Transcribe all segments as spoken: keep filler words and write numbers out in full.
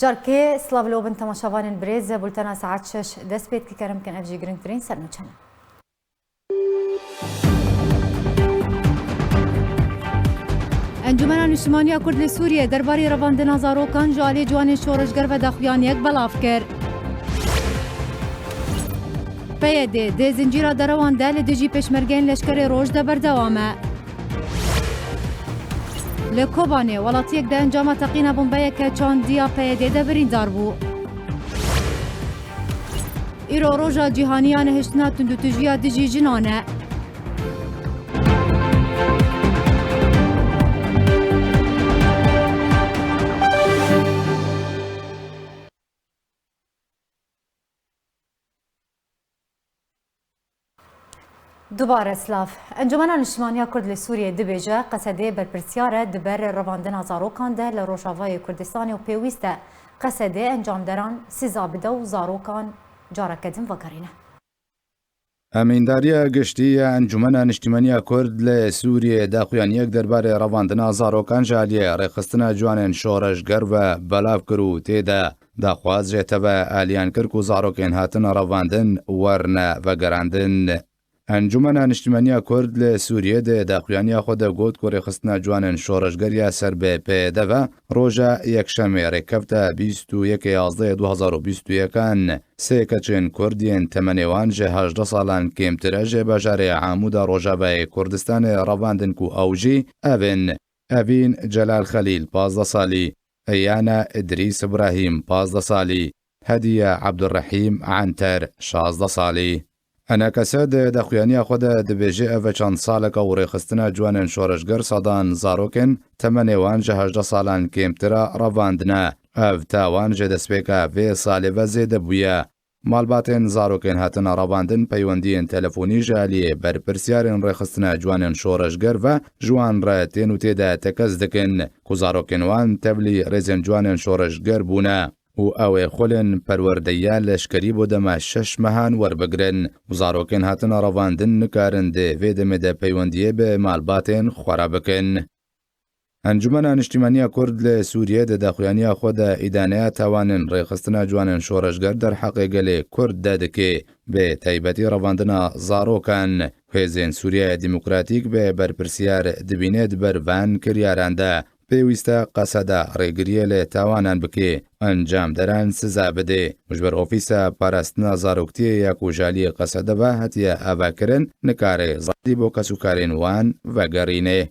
Carkê silav li bin temaşevanên birêz, bultena saet şeş dest pê dike, kerem kin ev jî girîngtirîn sernûçe ne. Encûmena Niştimaniya Kurd li Sûriyê derbarê revandina zarokan ji alî ciwanên şoreşger ve daxuyaniyek belav kir. P Y D di zincîra derewan de li dijî pêşmergeyên Leşkerê Roj de berdewam e. Li Kobanê welatiyek di encama teqîna bombeyeke çandiya P Y D de birîndar bû. Îro roja cîhanî ya nehiştina tundûtûjiya dijî jinan e. Dubare silav. Encûmena Niştimaniya Kurd li Sûriyê dibêje, Qesedê berpirsiyar e di ber revandina zarokan de li Rojavayê Kurdistanê û pêwîst e Qesedê encamderan siza bide û zarokan careke din vegerîne. Emîndariya Giştî ya Encûmena Niştimaniya Kurd li Sûriyê daxuyaniyek derbarê revandina zarokan ji aliyê rêxistina ciwanên şoreşger ve belav kir û tê de daxwaz jê teve aliyan kir ku zarokên hatin revandin werne vegerandin. Encûmena Niştimaniya Kurd li Sûriyê di daxuyaniya xwe de got ku rêxistina ciwanên şoreşger ya ser bi P Y D ve roja Yekşemê rêkefte bîst û yekê yazdehê du hazar û bîst û yekan sê keçên Kurd yên temenê wan ji hejdeh salan kêmtir e ji bajarê Amûda Rojavayê Kurdistanê revandin ku ew jî ev in: Evîn Celal Xelîl, pazdeh salî, Eyana Idrîs Ibrahîm, pazdeh salî, Hediye Abdurrehîm Anter, şazdeh salî. Enekese di daxuyaniya xwe de dibêje, ev çend saleka û rêxistina ciwanên şoreşger sedan zarokên temenê wan ji hejdeh salan kêmtir e revandine. Ev tawan ji destpêka vê salê ve zêde bûye. Malbatên zarokên hatine revandin peywendiyên telefonî ji aliyê berpirsiyarên rêxistina ciwanên şoreşger ve ji wan re tên û tê de tekez dikin ku zarokên wan tevlî rêzên ciwanên şoreşger bûne û ew ê xulên perwerdeya leşkerî bo dema şeş mehan werbigrin û zarokên hatine revandin nikarin di vê demê de peywendiyê bi malbatên xwe re bikin. Encûmena Niştimaniya Kurd li Sûriyê di daxuyaniya xwe de îdaneya tawanên rêxistina ciwanên şoreşger derheqê gelê Kurd de dike, bi taybetî revandina zarokan. Hêzên Sûriyeya Demokratîk bi berpirsiyar dibîne di ber van kiryaran de. Pêwîst e Qesede rêgiriyê li tawanan bike, encamderan siza bide û ji ber Ofîsa Parastina Zaroktiyê ya ku ji aliyê Qesede ve hatiye avakirin, nikare zadî bo kesûkarên wan vegerîne.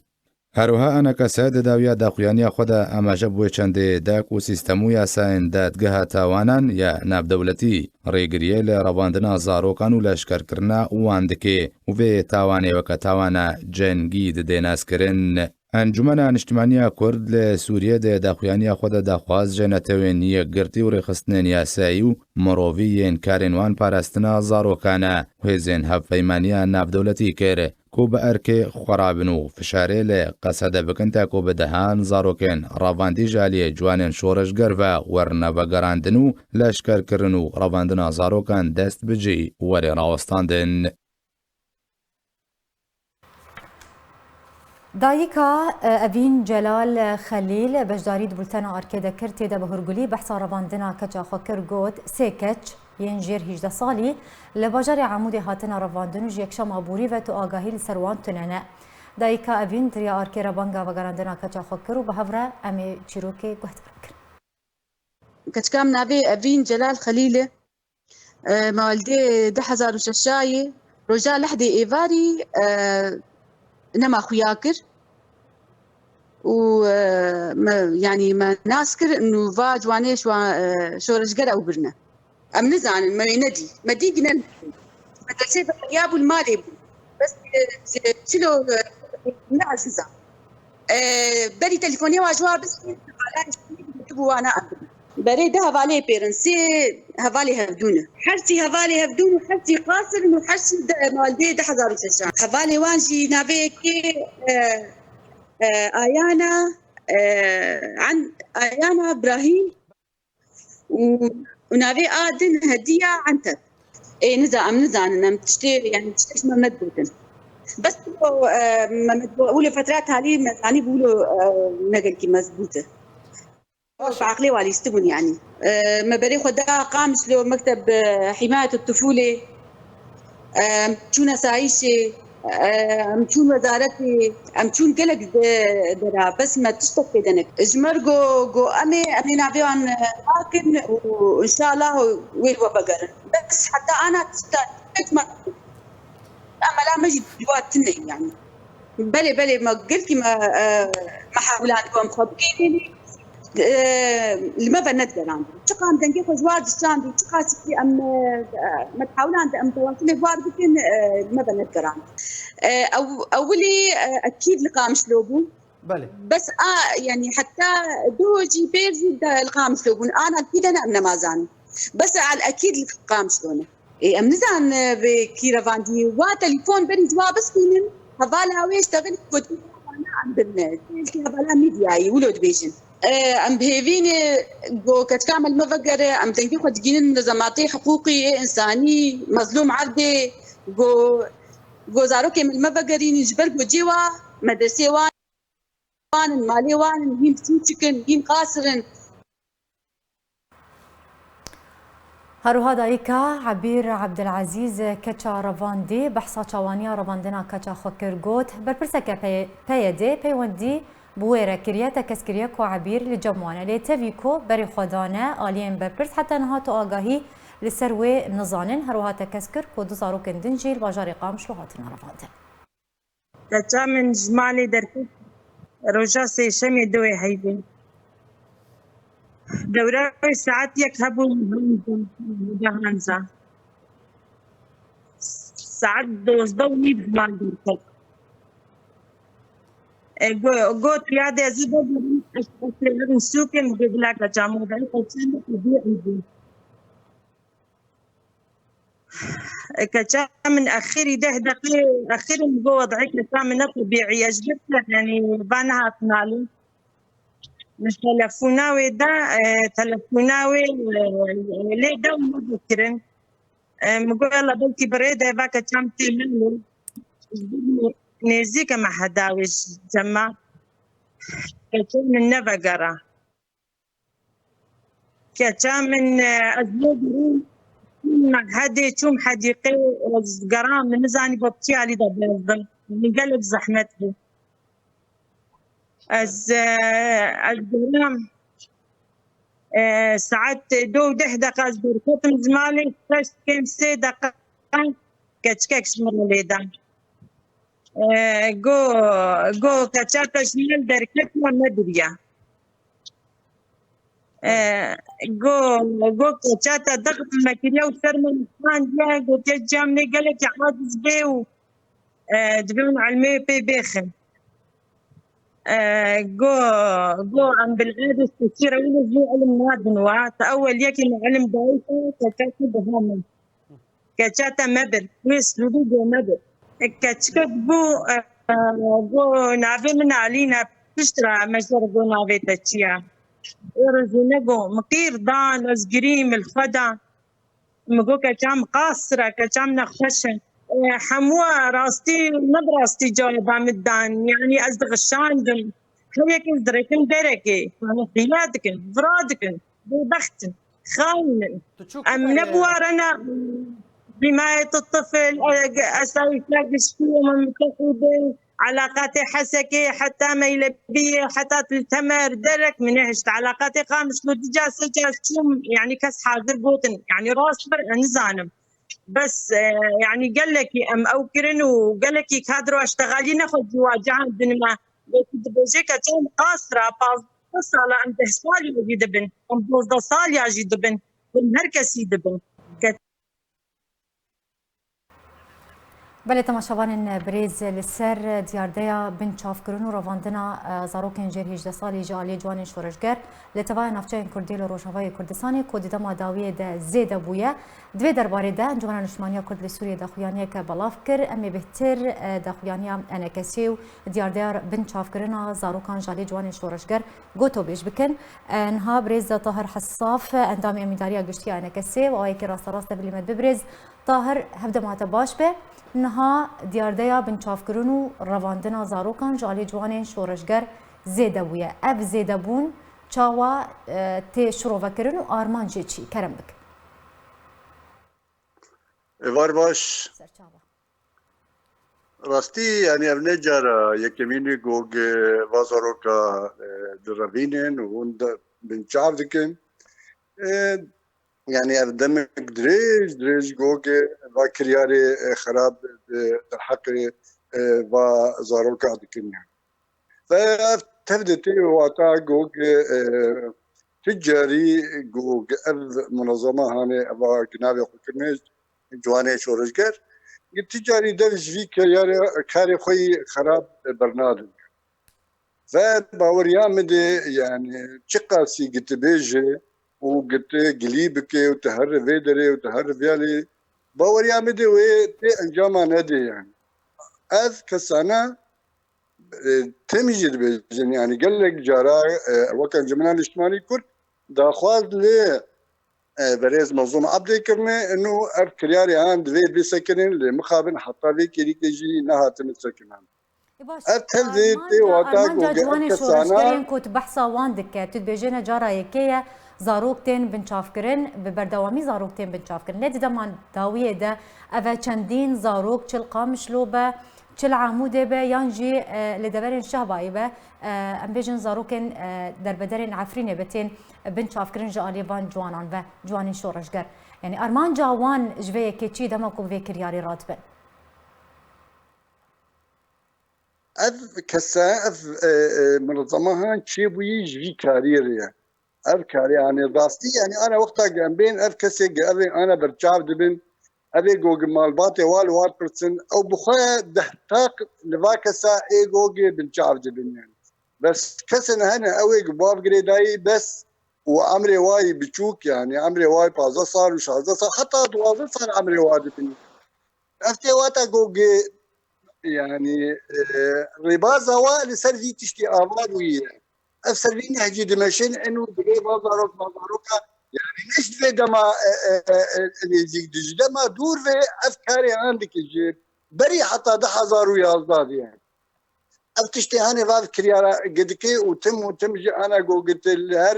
Her wiha Enekese di dawiya daxuyaniya xwe de amaje bi wê çendê de ku sîstem û yasayên dadgeha tawanan ya navdewletî rêgiriyê li revandina zarokan û leşkerkirina wan dike û vê tawanê weke tawana cengî dide naskirin. Encûmena Niştimaniya Kurd li Sûriyê di daxuyaniya xwe de daxwaz ji Netewên Yekgirtî û rêxistinên yasayî û mirovî yên karên wan parastina zarokan e û hêzên hevpeymaniya navdewletî kir ku bi erkê xwe rabin û fişarê li Qesede bikin ta ku bi dehan zarokên revandî ji aliyê ciwanên şoreşger ve werne vegerandin û leşkerkirin û revandina zarokan dest bi cî were rawestandin. Dayika, e, Evîn Celal Xelîl beşdarî di bultena Arkê de kir, tê de bi hurgulî behsa revandina keça xwe kir, got, sê keç yên jêr hîjdeh salî li bajarê Amûdê hatine revandin û ji yekşema borî ve tu agahî li ser wan tune ne. Dayika Evîn di riya Arkê re banga vegerandina keça xwe kir û bi hev re em ê çîrokê guhdar bikin. Keçika min navê Evîn Celal Xelîl e. E, me li dê du hezar û şeşayê, roja lehdê êvarî, e, nema xuya kir û, e, me, yanî me nas kir û va ciwanê şwa-, e, şoreşger ew birine. Em nizanin, me wê nedî. Me dî gine medresê de ya bû li malê bû. Bes, e, çilo, e, ne aziza. E, berî telefonê wa ji wa bistîn, hevalên ji bû wana anî. Berê du hevalê pêrin, sê hevalê hevdû ne. Her sî hevalê hevdû ne, her sî qasir ne, her sî de, mal dê du hezar û şeşan. Hevalê wan jî navê yekê, e, e, Ayana, e, An-, Ayana Brahîm. û, û navê a din Hediya Enter. Ê, niza-, em nizanin, em tiştê, yani tiştê ji me nedigotin. Bes wilo, e, me nedigo-, wilo fetra talî me zanî wilo, e, ne gelkî mezbût e. Baş, aqlê wa lîstibûn yanî. E, me berê xwe da Qamişlo, mekteb, e, himayet tifûlê. E, em çûn asayîşê, e, em çûn wezaretê, em çûn gelek de-, dera, bes me tiştek pê de nekir. Ji me re got, got, em ê, em ê navê wan, e, nakin û înşallah wê li we vegerin. Bes heta ana tişta tek me, emela me jî duwa tune yanî. Belê, belê, me gelkî me, e, me hewlan ku em xwe bigihînin, e, li me ve nedigerandin. Çiqa em dengê xwe ji war dişandin, çiqasî em, e, me hewlan em tewasilê war bikin, e, li me ve nedigerandin. E, ew-, ewilî, e, ekîd li Qamişlo bû. Belê. Bes a, yanî heta duho jî pêr jî de li Qamişlo bûn. Ana kî de ne em nemazanin. Bes al ekîd li Qamişlo ne. Ê, em nizanin, e, vê kî revandî. Wa telefon berî ji wa bistînin, hevala wê ji te ve got, em bin, e, hevala medyayî, wilo dibêjin. E, em bi hêvî ne, got, keçika me li me vegere, em dengê xwe digînin munezematê hiqûqî, ê însanî, Mezlûm Evdê, got, got, zarokê me li me vegerînin, ji ber ku cê wa medresê wan in, malê wan in, hîn biçûçik in, hîn qasir in. Her wiha dayika Ebîr Ebdilezîz keça revandî behsa çawaniya revandina keça xwe kir, got, berpirseke P Y D peywendî bi wê re kiriye, tekez kiriye ku Ebîr li cem wan e. Lê tevî ku berê xwe dane aliyên berpirs heta niha tu agahî li ser wê nizanin. Her wiha tekez kir ku du zarokên din jî li bajarê Qamişlo hatine revandin. Keça min ji malê derket roja sêşemê duwê heyvê. Dewra wê saet yek hebû, hanza. Saet dozdeh û nîv ji mal derket. E, go-, got, ya de ez ê vegerim, ez, ez ê herim sûkê, min got, bila keça min, ez ê keça min, ez ê Keça min exirî deh deqê, exirî min got, wed'ê keça min ne tebîî ye, ji ber ku, yanî, va nehatin alî. Min telefona wê da, e, telefona wê, e, lê da û nevekirin. E, min got, yala belkî bi rê de va keça min tê malê. Ji ber nêzîk e me heda wê ji cema. Keça min nevegera. Keça min, e, ez lê dirim, çûm mehedê, çûm hedîqê, ez geram, min nizanî bo bi çi alî de bezdim. Min gelek zehmet bû. Ez, e, ez geram, e, saet du û deh deqa ez derketim ji malê, şeş kêm sê deqa keçikek ji min re lê da. E, go, go, keça te ji mal derketiya me biriya. E, go, go, keça te dext me kiriye û ser min xandiye, gotiye, cem nê gelekî aciz bê û, e, divê hûn ilmê pê bêxin. E, go, go, em bil aciz tesîre wilo jî ilim nadin wa. Te ewel yekî me ilim dayî te, keça te diha min. Keça te mebir, wê slûdî go mebir. Keçikek bû, e, go navê min Alî ne, pişt re me ji re go navê te çi ye? Ê rojîne go, min qîr dan, ez girîm li xwe da. Min go keça min qasir e, keça min nexweş e. E, hemû rastî, ne bi rastî cewaba min dan. Yanî ez dixişandim. Her yekê ez dirêkim derekê. Yanî hîle dikin, vira dikin. Bêbext in, xayin in. Em ne bi warena himayet tifil, e, esayîşa giştî, Umem Mutehîdê, elaqatê Hesekê, heta Meylebiyê, heta Til Temer, derek min nehişt. Elaqatê Qamişlo du car sê car çûm, yanî kes hazir gotin. Yanî rast bir, e, nizanim. Bes, e, yanî gelekî em ew kirin û gelekî kadro eştexalî nexwe cîwa cihan dinime. Wekî dibêje keçan qasra, pazdeh sala em deh salî jî dibin, em dozdeh saliya jî dibin, em her kesî dibin. Ke- Belê, temaşevanên birêz, li ser diyardeya binçavkirin û revandina, e, zarokên jêr hêjdeh salî ji aliyê ciwanên şoreşger li tevaya navçeyên Kurdî li Rojavayê Kurdistanê ku di dema dawiyê de zêde bûye, di vê derbarê de Encûmena Niştimaniya Kurd li Sûriyê daxuyaniyeke belav kir. Em ê bêhtir, e, daxuyaniya enekesê û diyardeya binçavkirina zarokan ji aliyê ciwanên şoreşger gotobêj bikin. E, niha birêz Tahir Hesaf, endamê Emîndariya Giştî ya enekesê, û awayekî rasterast e bilî me dibe birêz Tahir, hevdema te baş be. Niha diyardeya binçavkirin û revandina zarokan ji alî ciwanên şoreşger zêde bûye. Ev zêdebûn çawa e, tê şirovekirin û armancê çi? Kerem bik. Êvar baş. Serçava. Rastî, yanî ev ne cara yekemîn e ku, e, va zaroka, e, direvînin û hûn de binçav dikin. E, yanî ev demek dirêj, dirêj ku, e, va kiryarê, e, xerab di derheqê, e, va zaroka dikin. Ve ev tev de tê wata ku, e, tu carî ku ev munezema hanê eva navê xwe kirine, Ciwanê Şoreşger, tu carî dev ji vî keyarê, karê xwe yî xerab bernadin. Ve baweriya min de, yanî çiqasî gitibêje û giti gilî bike û tu here vê derê û tu here vê alî, baweriya min de wê tê encama nedê yanî. Ev kesana, e, tim jî dibêjin, yanî gelek cara, e, wek Encûmena Niştimanî Kurd daxwaz li, e, berêz Mezlûm Ebdê kirine, ino ev kiryarê an divê bisekirin, lê mixabin heta vê kêrîkê jî nehatine sekinan. Ê baş, Ev tev dê armanca, tê wata armanca ku ge-, ciwanê kesana şoreşgerên ku tu behsa wan dike, tu dibêjene cara yekê ye, zarok tên binçavkirin, bi berdewamî zarok tên binçavkirin. Lê di dema dawiyê de ev e çendîn zarok çi li Qamişlo be, çi li Amûdê be, yan jî, e, li deverên Şehbayê be, e, em bêjin zarokên, e, derbederên Efrînê be tên binçavkirin ji aliyê van ciwanan ve, ciwanên şoreşger. Yanî armanca wan ji vê yekê çi dema ku bi vê kiryarê radibin? Ev kese, ev, e, e, munezema han çêbûyî ji vî karî re ye. Ev karî, yanî rastî, yanî ana wexta ge em bên ev kesê ge ev ê ana berçav dibin, ev ê go ge malbatê wa li war pirsin, ew bi xwe deh taq li va kesa ê go ge binçav dibin yanî. Bes kesên hene ew ê ge bav girêdayî bes û emrê wa yî biçûk, yanî emrê wa yî pazdeh sal û şazdeh sal, heta duwazdeh sal emrê wa dibin. Ev tê wata ku ge-, yanî, e, rêbaza wa li ser vî tiştî ava bûye. Ev ser vî nehcî dimeşin, eno divê va zarok, va zaroka, yanî ne ji divê dema, e, e, e, e, nêzîk di, ji dema dûr ve ev karê an dike ji berî heta du hezar û yazdeh de yanî. Ev tiştê hanê va kiryara gidikê û tim û tim jî ana gogite li her,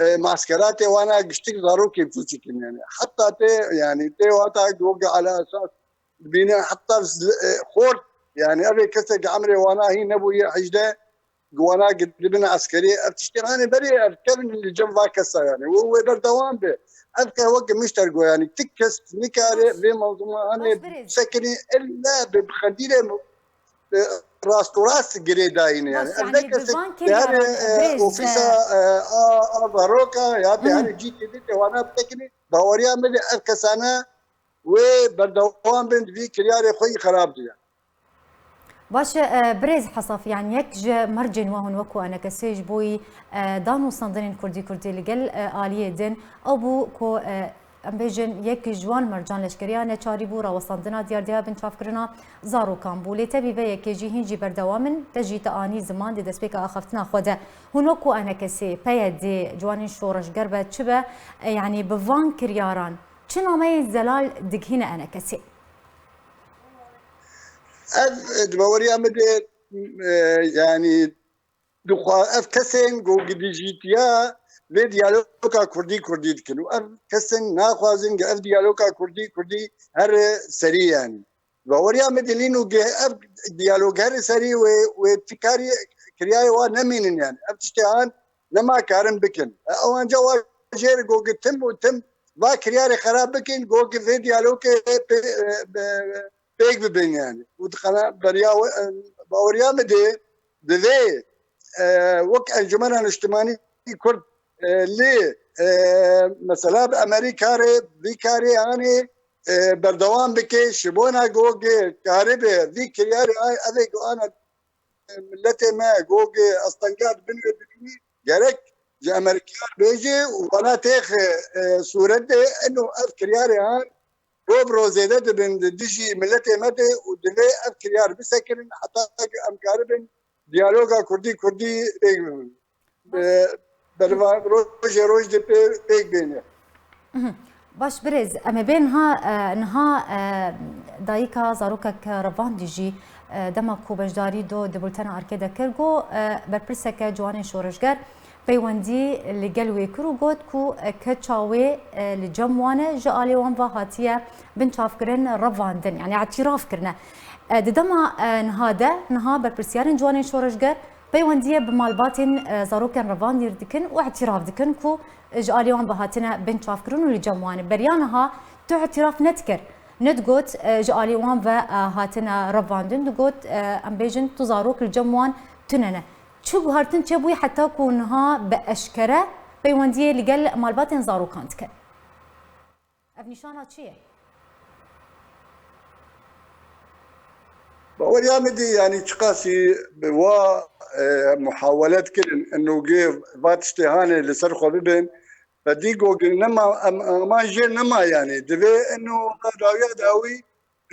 e, maskeratê wana giştik zarokê biçûçik in yanî. Heta tê yanî tê wata goge ala esas dibîne heta z-, e, xort yanî ev ê kesek emrê wana hî nebûye hejdeh wana dibin eskerî. Ev tiştê hanê berê ev kevin li cem va kesa yanî. Wê, wê berdewam be. Ev ke weke min ji te re got yanî ti kes nikare vê menzûma hanê Baş birêz. Sekinî illa bi, bi xendîrê e, rastorast girêdayî ne. Yanî. Baş, ev yanî ne kesek van dihere, kiryaran, e, birêz, ofîsa, e, e, a, a zaroka ya Hı hı. Dihere cî tê te wana bitekine, baweriya min de ev kesane wê berdewam bin di vî kiryarê xwe yî xerab diye. Baş e, birêz Hesaf, yanî yek ji mercên we hûn wekû enekesê ji bo yî, e, dan û standinên kurdî kurdî li gel, e, aliyê din, ew bû ku, e, em bêjin, yek ji wan mercan leşkeriya neçarî bû, rawestandina diyardeya binçavkirina zarokan bû. Lê tevî vê yekê jî hîn jî berdewam in, te jî te anî ziman di destpêka axaftina xwe de. Hûn wekû enekesê, P Y D, ciwanên şoreşger be, çi be, e, yanî bi van kiryaran çi nameyên zelal digihîne enekesê? Ev, e, di baweriya min de, e, yanî dixwa-, ev kesên ku gidijîtiya vê diyaloga kurdî kurdî dikin û ev kesên naxwazin ku ev diyaloga kurdî kurdî here serî yanî. Baweriya min dilîn û ge-, ev diyalog here serî wê, wê tikarî kiryayê wa nemînin yanî. Ev tiştê an nema karin bikin. E, ew anca wa jêr ku ge tim û tim va kiryarê xerab bikin, ku ge vê diyalogê pê-, e, be-, pêk bibin yanî. Û dixana beriya we, e, baweriya min de divê, e, wek Encûmena Niştimanî Kurd, e, lê, e, mesela bi Amerîka re vî karê anê, e, berdewam bike, ji bona ku ge karibe vî kiryarê ay, ev ê ku ana miletê me ku ge astengiyat bin ve dibînî, gerek ji Amerîkiyan bêje û wana têxe, e, sûret de eno ev kiryarê an, Rob ro zêde dibin di dijî miletê me de û divê ev kiryar bisekirin heta ku em karibin diyaloga kurdî kurdî pêk bibin. Bi, berva-, rojê roj de pê-, pêk bêne. Mhm. Baş birêz, em ê bên ha, e, niha, e, dayika zarokek revandî jî, e, dema ku beşdarî do di bultena Arkê de kir, got, e, berpirseke ciwanên şoreşger, peywendî li gel wê kir û got ku keça wê, e, li cem wan e, ji alî wan ve hatiye binçavkirin, revandin, yanî îtîraf kirine. E, di dema, e, niha de, niha berpirsiyarên ciwanên şoreşger peywendiyê bi malbatên, e, zarokên revandî dikin û îtîraf dikin ku ji alî wan ve hatine binçavkirin û li cem wan e. Beriya niha tu îtîraf nedikir, nedigot, e, ji alî wan ve, e, hatine revandin, digot, e, em bêjin tu zarok li cem wan tune ne. Çi guhertin çêbûyî heta ku niha bi eşkere peywendiyê li gel malbatên zarokan dike? Ev nîşana çi ye? Baweriya min dî, yanî çiqasî bi wa, e, muhawelet kirin, ino gê va tiştê hanê li ser xwe bibin, ve dî gogin nema, em, eman jê nema, yanî divê ino dawiya dawî,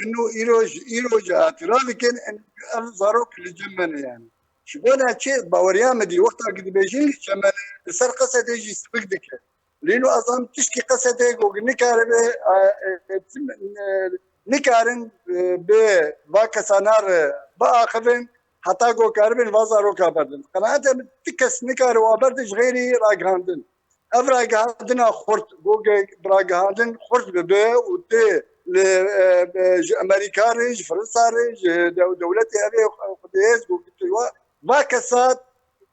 ino îro ji, îro ji hatira dikin, ino ev zarok li cem me ne, yanî. Ji bona çi? Baweriya min dî, wexta ki dibêjin li cem me ne, li ser Qesedê jî sibik dike. Lîno ez am tişkî Qesedê ku nikaribe, e, e, e, nikarin, e, bi va kesana re biaxivin, heta ku karibin va zaroka berdin. Qenaete min ti kes nikare wa berdin ji xêrî ragihandin. Ev ragihandina xurt, ku ge-, ragihandin xurt bibe û tê li, e, e, ji Amerîka re, ji Fransa re, ji dew-, dewletê ev ê xwedê hêz ku va, va kesa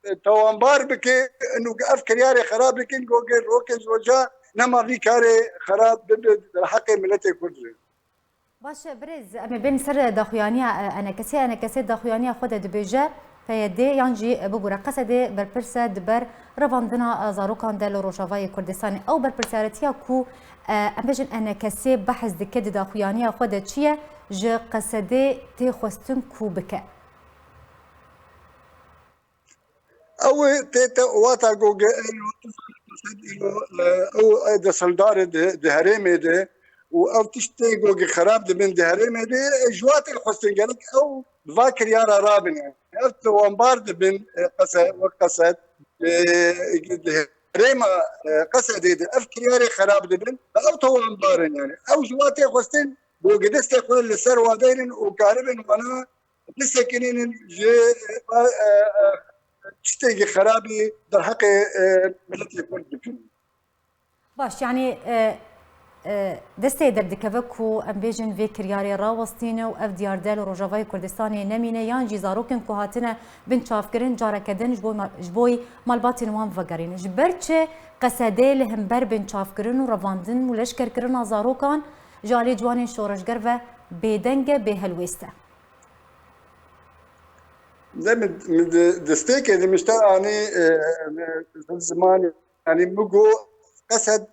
e, tawanbar bike, û ev kiryarê xerab bikin, ku gê rokên ji roja nema vî karê xerab bibe di heqê miletê Kurd re. Baş e, birêz, em ê bên ser daxuyaniya, e, ENKSê. ENKSê daxuyaniya xwe de dibêje, P Y D yan jî, e, bibûre, Qesedê berpirs e di ber revandina, e, zarokan de li Rojavayê Kurdistanê. Ew berpirsiyaretiya ku, e, em bêjin ENKSê behs dike di daxuyaniya xwe de çi ye, ji Qesedê tê xwestin ku bike? Ew ê tê te wata goge ero, tu zanî tu sed îro, e, ew, e, desthilatdarê di, di herêmê de û ew tiştê goge xerab dibin di herêmê de, e, ji wa tê xwestin gerek ew bi va kiryara rabin. Ev tawanbar dibin, e, qese-, wek Qesed, e, di herêma, e, Qesedê de ev kiryarê xerab dibin, ew tawanbar in yani. Ew ji wa tê xwestin goge destê xwe li ser wa deynin û karibin wana bisekinînin ji, e, e, e, tiştekî xerabî derheqê, e, miletê Kurd bikin. Baş, yanî, e, e, destê derdikeve ku em bêjin vê kiryarê rawestîne û ev diyarde li Rojavayê Kurdistanê nemîne, yan jî zarokên ku hatine binçavkirin careke din ji bo ma-, ji bo malbatên wan vegerîne. Ji ber çi Qesedê li hember binçavkirin û revandin û leşkerkirina zarokan ji alî ciwanên şoreşger ve bêdeng e, bêhelwêst e? Ne, min, min di, di stêkê de min ji te anî, e, e, zimanê, yanî min got, Qesed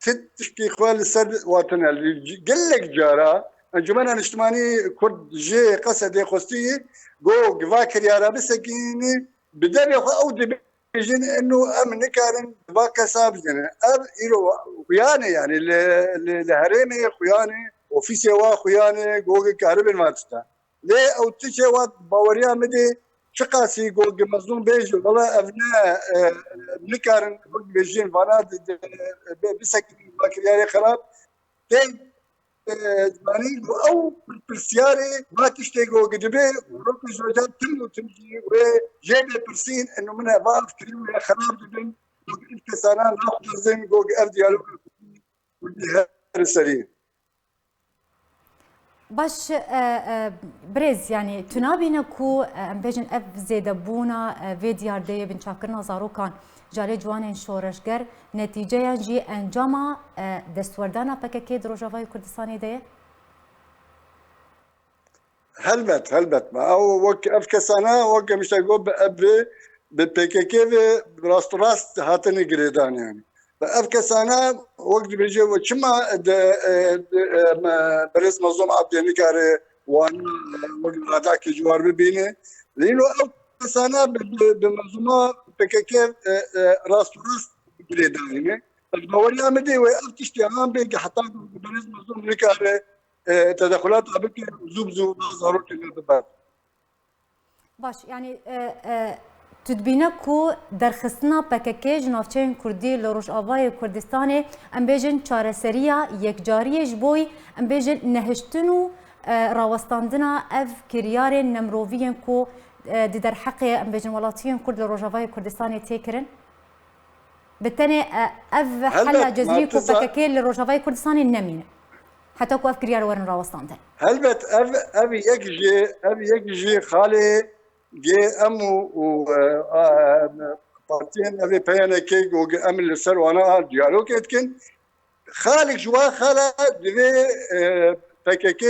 ti tişkî xwe li ser watine. Li c-, gelek cara Encûmena Niştimanî Kurd ji Qesedê xwestî, got, va kiryara bisekînî, bi devê xwe ew dibêjin, eno em nikarin va kesa bizînin. Ev îro xuyan e, yanî li, li, li herêmê xuyan e, ofîsê wa xuyan e, got, karibin va tişta. Lê ew tiştê wat baweriya min dê çiqasî ku gi mezlûm bêje, wela ev ne, e, nikarin wek bêjin vana di, di, bi, bisekinin va kiryarê xerab. Tê, e, zanîn ku ew pirsiyarê va tiştê ku gi dibe û rokê ji roja tim û tim jî wê jê bê pirsîn, eno min e va ev kiryarê xerab dibin, ku ev kesana naxwazin ku ev diyaloga Kurdî here serî. Baş, e, e, birêz, yanî tu nabîne ku, e, em bêjin ev zêdebûna, e, vê diyardeyê binçavkirina zarokan ji alê ciwanên şoreşger netîceyan jî encama, e, destwerdana P K K di Rojavayê Kurdistanê de ye? Helbet, helbet. Ma ew wek ev kesana, wek em işte got, bi, bi, bi P K K ve rasterast hatine girêdan yani. Ve ev kesana wek dibêje, we çima de, e, de, e, me, Berêz Mezlûm Ebdê nikare wan, e, wek radakê ciwar bibîne. Lê îno ew kesana bi, bi, bi mezlûma P K K, e, e, rasterast girêdayî ne. Ez baweriya min dê wê ev tiştê han bê, heta ku Berêz Mezlûm nikare, e, tedexulata bike, zû bi zû zarokê me bibe. Baş, yanî, e, e, tu dibîne ku derxistina P K K ji navçeyên Kurdî li Rojavayê Kurdistanê, em bêjin çareseriya yekcariyê ji bo, em bêjin, nehiştin û, e, rawestandina ev kiryarên nemiroviyên ku, e, di derheqê, em bêjin, welatiyên Kurd li Rojavayê Kurdistanê tê kirin? Bi tenê, e, ev hela cezirî ku P K K li Rojavayê Kurdistanê nemîne. Heta ku ev kiryar werin rawestandin. Helbet ev, ev yek jî, ev yek jî xalê gê em û, û, e, a, partiyên ev ê P Y N K go ge em li ser wana diyalogê dikin. Xalek ji wan xala divê, e, P K K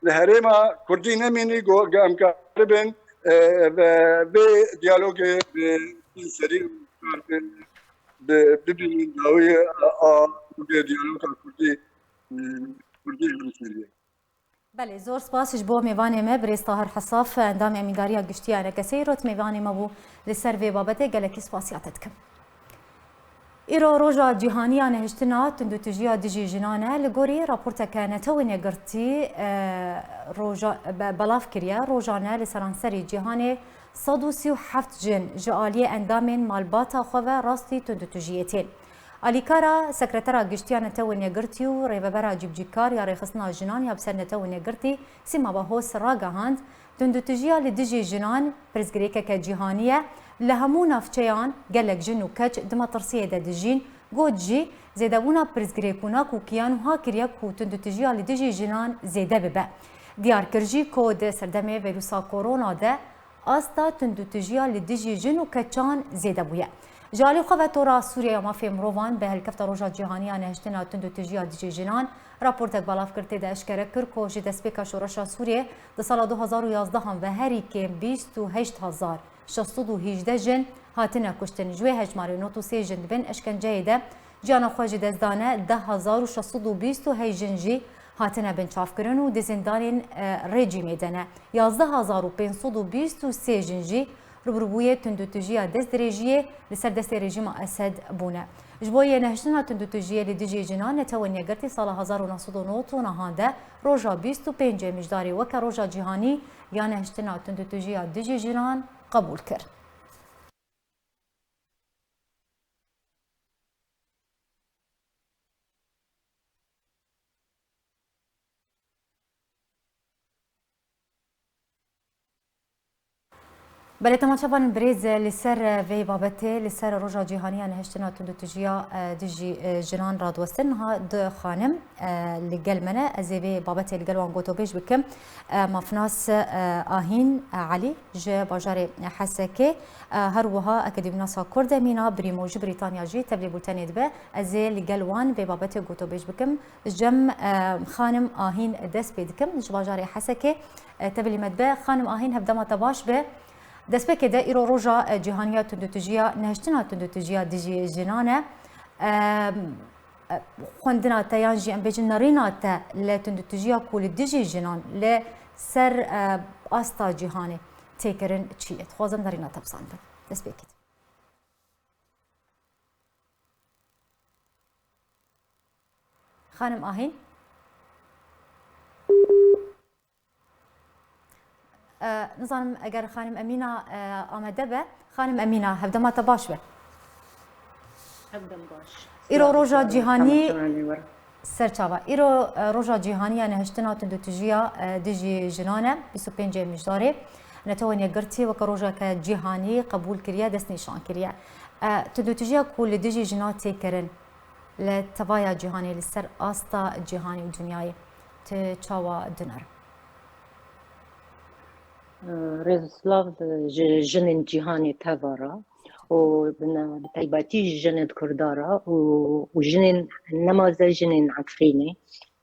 li herêma Kurdî nemînî go ge em karibin, e, ve vê diyalogê bi serî kar bin, bi, bibînin dawiyê a, a, diyaloga Kurdî, e, Kurdî ji Sûriyê. Belê, zor spas ji bo mêvanê me, birêz Tahir Hesaf, endamê Emîndariya Giştî ya N K S'ê îro tu mêvanê me bû. Li ser vê babetê gelekî spasiya te dikim. Îro roja cîhanî ya nehiştina tundûtûjiya dijî jinan e. Li gorî raporteke Netewên Yekgirtî, e, roja, be-, belav kiriye, rojane li seranserî cîhanê sed û sî û heft jin ji aliyê endamên malbata xwe ve rastî tundûtûjiyê tên. Alîkara Sekretera Giştî ya Netewên Yekgirtî û Rêvebera Cîbicîkar ya Rêxistina Jinan ya bi ser Netewên Yekgirtî, Sîma Bahos ragihand, tundûtûjiya li dijî jinan pirsgirêkeke cîhanî ye. Li hemû navçeyan gelek jin û keç di metirsiyê de dijîn. Got jî, zêdebûna pirsgirêk û nakokiyan wiha kiriye ku tundûtûjiya li dijî jinan zêde bibe. Diyar kir jî ku di serdemê vîrusa korona de asta tundûtûjiya li dijî jin û keçan zêde bûye. Ji alî xwe ve Tora Sûriye ya Mafê Mirovan bi helkefta Roja Cîhanî ya Nehiştina Tundûtûjiya Dijî Jinan raportek belav kir, tê de eşkere kir ku ji destpêka şoreşa Sûriyê di sala du hazar û yazdehan ve herî kêm bîst û heşt hezar şeş sed û hîjdeh jin hatine kuştin. Ji wê hejmarê nod û sê jin di bin eşkenceyê de jiyana xwe ji dest dane, deh hezar û şeş sed û bîst û heşt jin jî hatine binçavkirin û di zindanên, e, rejîmê de ne. Yazdeh hezar û pênc sed û bîst û sê jin jî rûbirûbûyê tundûtûjiya destdirêjiyê li ser destê rejîma Esed bûne. Ji bo yê nehiştina tundûtûjiyê li dijî jinan, Netewên Yekgirtî sala hezar û neh sed û nod û nehan de roja bîst û pêncê Mijdarê weke roja cîhanî ya nehiştina tundûtûjiya dijî jinan qebûl kir. Belê, temaşevanên birêz, li ser vê babetê, li ser Roja Cîhanî ya Nehiştina Tundûtûjiya, e, dijî, e, jinan radiwestin, niha du xanim, e, li gel me ne. Ez ê vê babetê li gel wan gotobêj bikim. E, mafnas, e, Ahîn, e, Elî ji bajarê Hesekê, e, her wiha akademînasa Kurd e, Mîna Brîmo ji Brîtanya jî tevlî bultenê dibe. Ez ê li gel wan vê babetê gotobêj bikim. Ji cem, e, xanim Ahîn dest pê dikim, ji bajarê Hesekê, e, tevlî me dibe. Xanim Ahîn, hevdema te baş be. Destpêkê de îro roja, e, cîhanî ya tundûtûjiya, nehiştina tundûtûjiya dijî jinan e. E, e, xwendina te yan jî em bêjin nerîna te li tundûtûjiya ku li dijî jinan li ser, e, asta cîhanê tê kirin çi ye? Dixwazim nerîna te bizanibim. Destpêkê de. Xanim Ahîn. E, nizanim eger xanim Emîna, e, amade be. Xanim Emîna, hevdema te baş be. Hevdem baş. Îro Silav, roja silav, cîhanî, temaşevanê we re. Serçava. Îro, e, roja cîhanî ya nehiştina tundûtûjiya, e, dijî jinan e, bîst û pêncê Mijdarê. Netewên Yekgirtî weke rojeke cîhanî qebûl kiriye, destnîşan kiriye. E, tundûtûjiya ku li dijî jinan tê kirin, li tevaya cîhanê, li ser asta cîhanê û dinyayê, tu çawa dinere? Rêz û silav ji jinên cîhanê teva re û bi ne-, bi taybetî ji jinên Kurda re û, û jinên nemaze jinên Efrînê,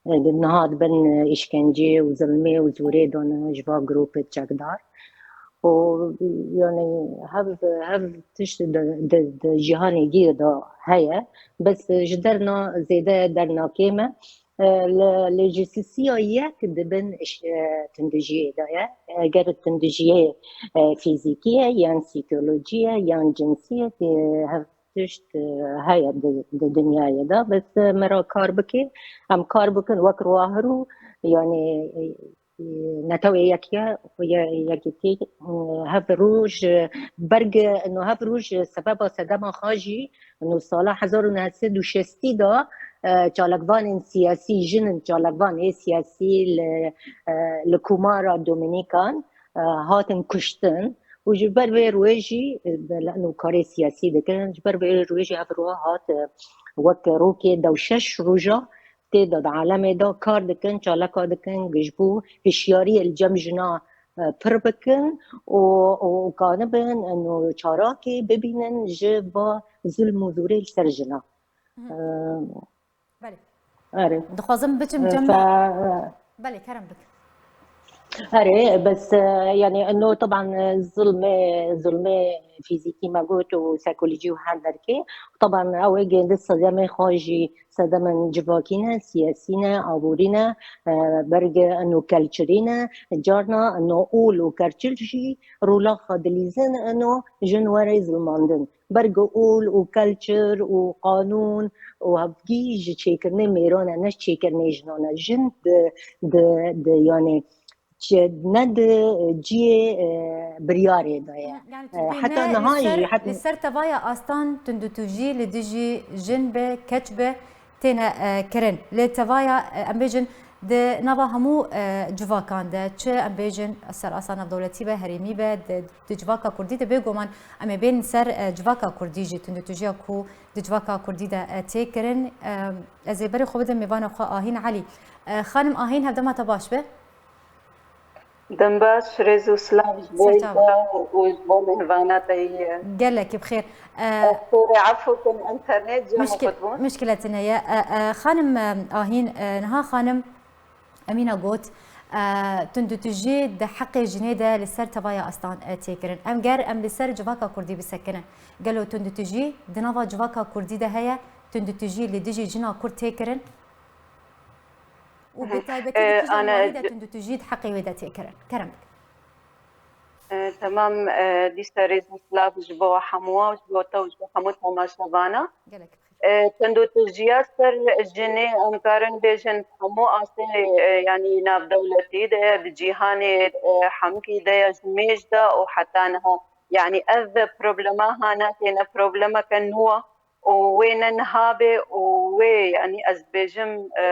e, di niha dibin, e, îşkenceyê û zilmê û zorê de ne ji va grûpê çekdar. Û, yani, hev, hev tişt di, di, di cîhanê gî de heye, bes ji derna zêde derna kêm e. E, li, li jisisiya yek dibin iş-, e, tundijiyê de ye. Eger tundijiyê, e, fîzîkî ye, yan psîkolojî ye, yan cinsî ye, tê hev tişt, e, heye di, di dinyayê de. Bes, e, me re kar bike, em kar bikin wek ruahirû, yani, e, Netewê Yekî-, Ye-, Yekîtî, e, hev roj, e, berg, e, no hev roj, e, sebeba sedema xwe jî, no sala hezar û neh sed û şêstî de, e, çalakvanên siyasî, jin in çalakvan ê siyasî li, e, li Komara Dominikan, e, hatin kuştin. û ji ber vê rûyê jî, e, li eno karê siyasî dikin, ji ber vê rûyê jî ev rûya hat, e, wek rokê dew şeş roja tê de di alemê de kar dikin, çalaka dikin, ji bo hişyariyê li cem jina, e, pir bikin û, û, û kanibin eno çalakê bibînin ji va zilm û zorê li ser jina. E, Belê. Erê. Dixwazim biçim E, cem. fe-, Belê, kerem bik. Erê, bes, e, yani, eno, teban, e, zilmê, zilmê fîzîkî me got û psîkolojî û her derkê. Teban, ew ê gêndi sedemê xwe jî sedemên civakî ne, siyasî ne, aborî ne, e, berge eno kelçirî ne, carna eno ol û kelçir jî rola xwe dilîzin eno jin were zilmandin. Berge ol û kelçir û qanûn û hevgî ji çêkirinê mêran e, ne ji çêkirinê jinan e. Jin di, di, di, yani, çi, ne di cihê, e, biryarê de ye. Yani E, tu heta bîne niha li ser, jî, heta li ser tevaya Astan tundutujî li dijî jin be, keç be, têne, e, kirin. Lê tevaya, e, em bêjin, di nava hemû, e, civakan de, çi em bêjin, ser asa navdewletî be, herêmî be, di, di civaka kurdî de, bêguman em ê bên ser, e, civaka kurdî jî, tundutujiya ku di civaka kurdî de, e, tê kirin. E, ez ê berê xwe bidim mêvana xwe Ahîn Elî. E, xanim Ahîn, hevdema te baş be. Dem baş, rêz û silav ji bo Serçava. te û ji bo mêvana te yî. Gelekî bi xêr. E, Sorê, efû kin, înternet cem Muşkil, xwe bû. muşkiletine ye. E, e, xanim, e, Ahîn, e, niha xanim Emîna got, e, tundutujî di heqê jinê de li ser tevaya Astan, e, tê kirin. Em ger em li ser civaka kurdî bisekinin. Gelo tundutujî di nava civaka kurdî de heye? Tundutujî li dijî jina kurd tê kirin? Û bi taybetî di E, kîjan ana warî de di- tundutujî di heqê wê de tê kirin? Kerem bik. E, temam, e, dîsa rêz û silav ji bo hemû, ji bo te û ji bo hemû temaşevana. Gelek bi xêr. E, tundûtijiya ser jinê em karin bêjin hemû astê, e, yanî navdewletî de ye, di cîhanê, e, hemkî de ye, ji mêj de û heta niha. Yanî ev problema hana têne problemeke nû e û wê ne niha bê û wê, yanî ez dibêjim, e,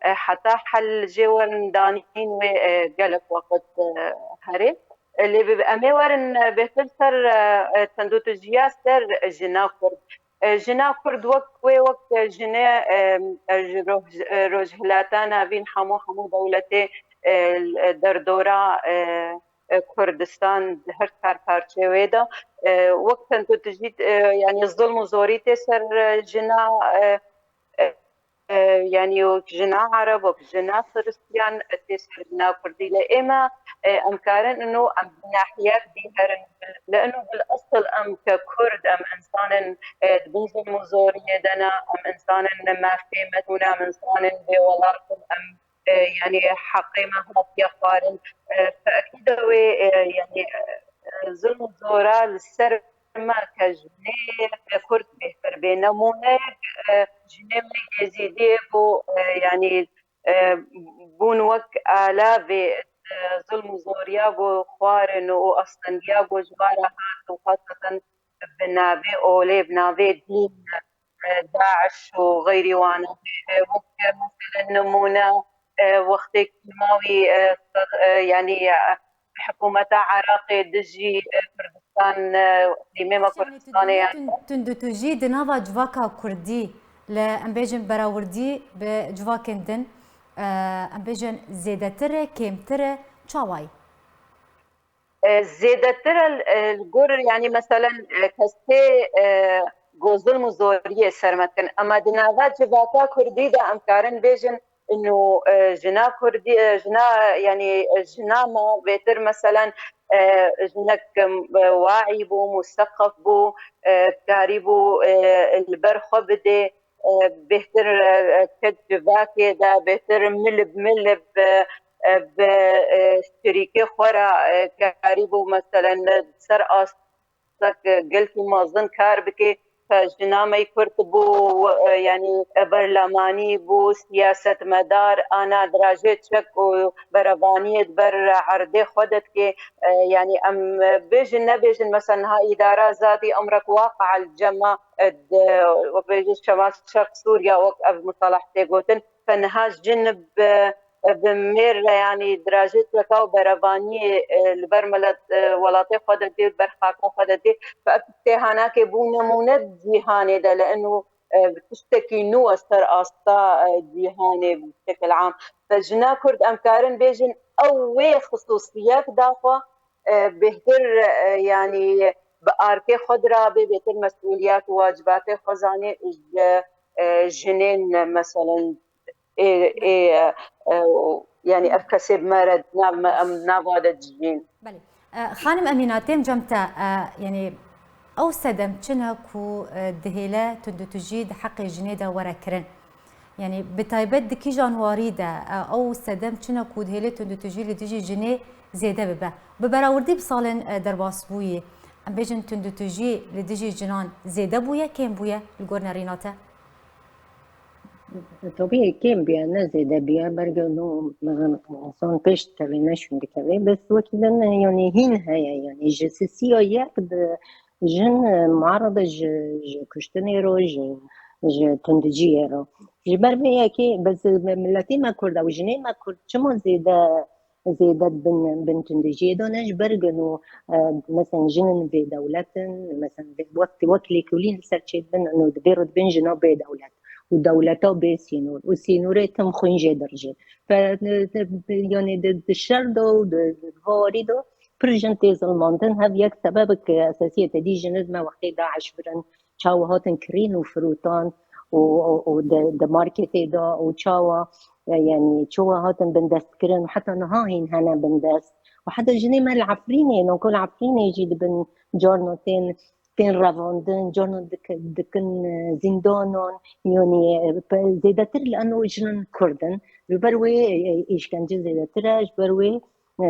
e, heta hel jê werin danîn wê, e, gelek wext, e, herê. E, lê bi-, em ê werin, e, bêhtir ser, e, e, tundûtijiya ser jina Kurd. E, jina Kurd wek wê, wek jinê, e, e, ji roj-, e, Rojhilata Navîn hemû, hemû dewletê, e, e, derdora, e, e, Kurdistan di her çar parçeyê wê de, e, wek tundûtijî, e, yanî zilm û zorî tê ser, e, jina, e, e, e, yanî wek jina Ereb, wek jina Xiristiyan, e, tê ser jina Kurdî. Lê ême, e, em karin ino em bi nahiyek dî herin. Li ino bil esil em ke Kurd, em insanên, e, di bin zilm û zoriyê de ne, em insanên mafê me tune, em insanên bêwelat in, em, e, yanî heqê me hatiye xwarin. E, tekîda wê, e, yanî, e, zilm û zora li ser me ke jinê Kurd bêhtir bê. Nemûneyek, e, jinê me Êzîdiyê bû, e, yanî, e, bûn wek alavê, e, zilm û zoriya ku xwarin û astendiya ku ji wa re hat û xaseten bi navê olê, bi navê dîn, e, DAIŞ û xeyrî wan, e, wek, e, meselen nimûne, e, wextê kîmawî, e, sed-, e, yanî, e, hikûmeta Iraqê dijî, e, Kurdistan, e, îqlîmê me Kurdistanê, yanî. Tundutujî di nava civaka kurdî li, em bêjin, berawirdî bi civakên din, e, em bêjin zêdetir e, kêmtir e, çawayî? E, zêdetir e, e, li gor, yanî, meselen, e, kesê, e, ku zilm û zoriyê ser me dikin. Ema di nava civaka kurdî de em karin bêjin, ino, e, jina kurdî, e, jina, yanî, e, jina me bêhtir, meselen, e, jinek, e, waî bû, museqef bû, e, karîbû, e, li ber xwe bidê, e, bêhtir, e, e, ket civakê de, bêhtir mil bi mil bi, e, bi, e, şirîkê xwe re, e, karîbû, meselen, ser astek, e, gelkî mezin kar bike. Jina me Kurd bû, e, yanî, e, berlemanî bû, siyasetmedar, ana dirajê çek û berevaniyê di ber erdê xwe de dike. E, yanî, em, e, bêjin nebêjin, mesela niha îdara zatî emrek waqia li cem me, e, di, wek bêjin Şemal Şerq Sûriya, wek ev musalah tê gotin, ke niha jin bi, e, bi mêr re, yanî dirajê çeka û berevaniyê, e, li ber milet, e, welatê xwe de tê, li ber xaka xwe de tê. Ev têhanakê bû nemûne di cîhanê de li ino, e, tiştekî nû e ser asta, e, cîhanê bi şekil am. Fe jina Kurd em karin bêjin ew wê xisûsiyek daxwe, e, bêhtir, e, yanî bi arkê xwe dirabe, bêhtir mesûliyet û wacibatê xwe zanê ji, e, jinên, meselen, ê, ê, e, e, yanî ev kesê bi me re di nav me, em nava de dijîn. Belê. E, Xanim Emîna, têm cem te, e, yanî ew sedem çi ne ku, e, dihêle tundutujî di heqê jinê de were kirin? Yanî bi taybet di kîjan warî de, e, ew sedem çi ne ku dihêle tundutujî li dijî jinê zêde bibe? Bi berawurdî bi salên, e, derbasbûyî, em bêjin tundutujî li dijî jinan zêde bûye, kêm bûye li gor nerîna te? Tabii kêm bûye, ne zêde bûye. Berge no, e, insan pêş dikeve, ne şûn dikeve. Bes wekî din, e, yanî hîn heye, yanî ji sisiya yek di jin, e, muarada ji, ji kuştinê ro, ji, ji tundiciyê ro. Ji ber vê yekê, bes, e, miletê me Kurd ew jinê me Kurd çima zêde, zêde bin, bin tundiciyê de ne? Ji ber ku no, e, mesela jinin bê dewlet in, mesela vê, wek, wek lêkolîn li ser çêdibin, no di vê re dibin jina bê dewlet û dewleta bê sînor û sînorê tim xwîn jê dirjê. Fe, e, e, yanî di, di şer de û di, di varî de pir jin tê zilmandin. Hev yek sebebek esasî ye. Te dî jinir me wextê DAIŞ birin, çawa hatin kirîn û firotan û, û, û di, di marketê de û çawa, e, yanî çawa hatin bindestkirin û heta niha hîn hene bindest. Û heta jinê me li Efrînê, noko li Efrînê jî dibin carna tên, tên revandin, carna dik-, dikin, e, zîndanan, yanî, e, pe-, zêdetir li eno jinan Kurd in. Ji ber wê, e, e, îşkence zêdetir e, ji ber wê, e,